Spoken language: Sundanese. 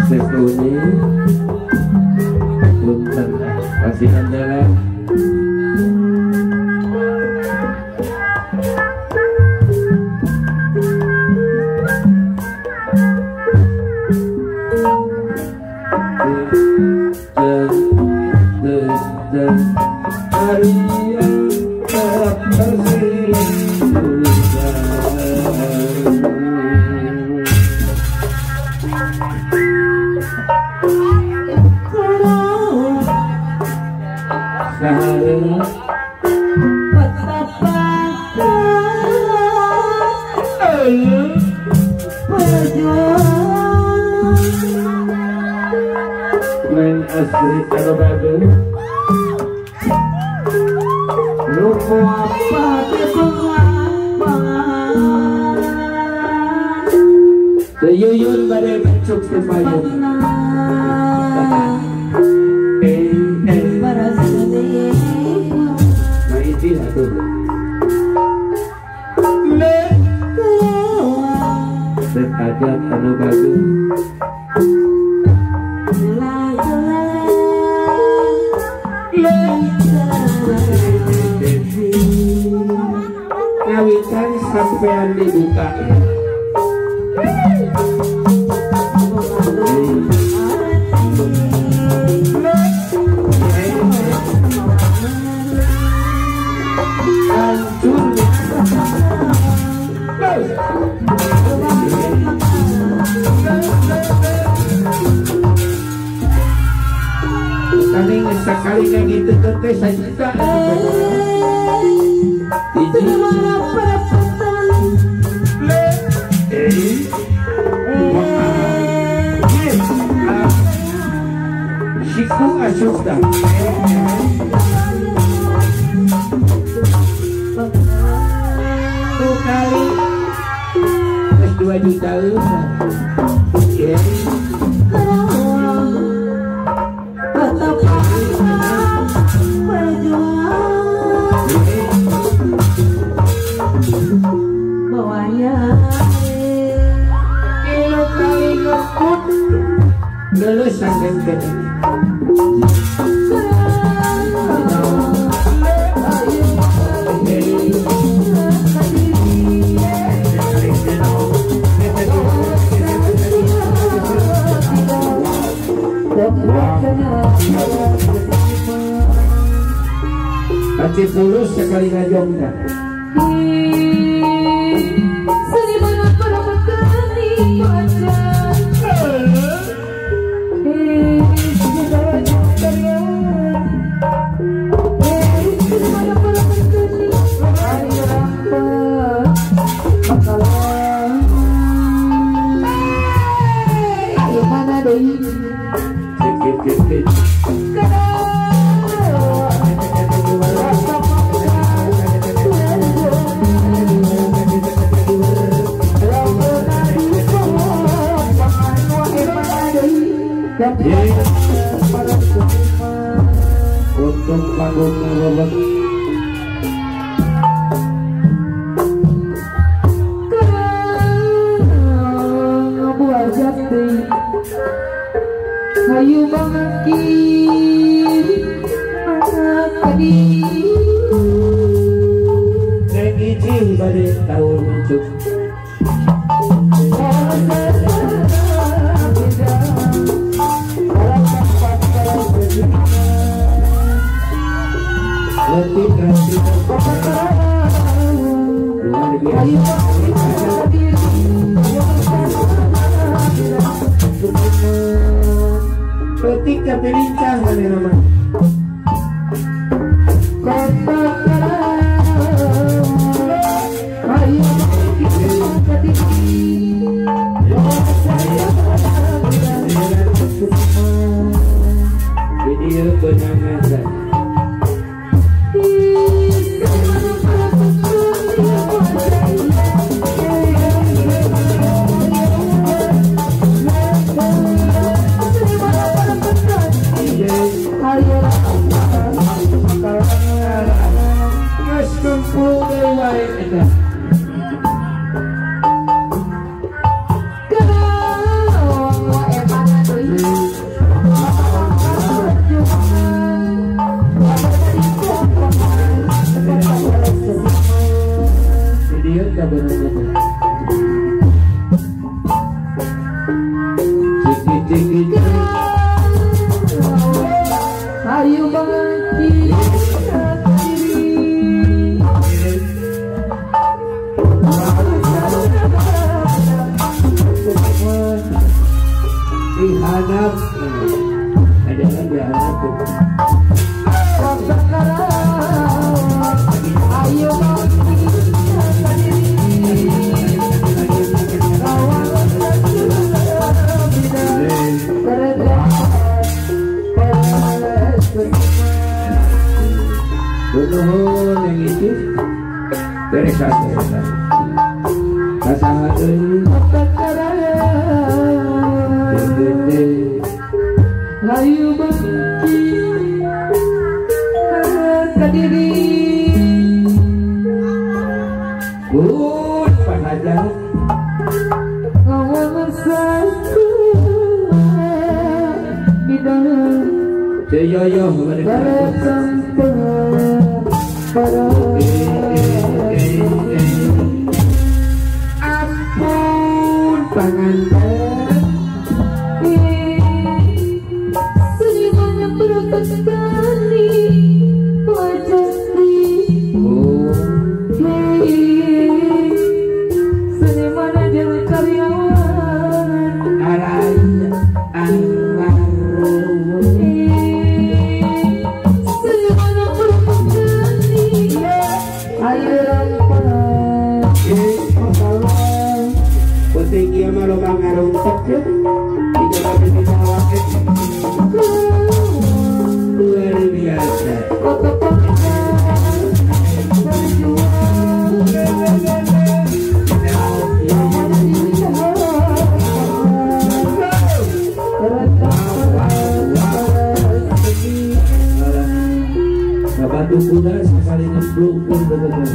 Sesuni punten kasih andalan. Yuyun bade mencuk sepayung. Nah itu atuh. Setajat anu bagus. Ngawitan sampean dibuka. Sekali kayak gitu teh sajuta. Siku asup dah. Tuh kali terus 2 juta. Lulus sampai Pasti tulus sekali ngajongnya. Untuk panggung robot hayu mangkir mangkadi neng iji bade tahun mencuk. Letih kasih luar biasa. Petik tapi lincah mana nama. Video penanganan. Bae eta. Video kabeunang teh. Ciki-ciki ayo bangkit diri. Dihanap adalah dihanap ayo bangkit diri. Nuhun yang itu beres beres. Kasaha deui layu bangkit kadiri. Kun pahaja ngawangan satu bidang Seyoyo ampun panganten seniman berpestani wajah seniman jeung karyawan arai anggar penting ieu mah loba ngaruntek ya tiga kali ditawake luar biasa. Batu kuda sekali ngeblung pun betul.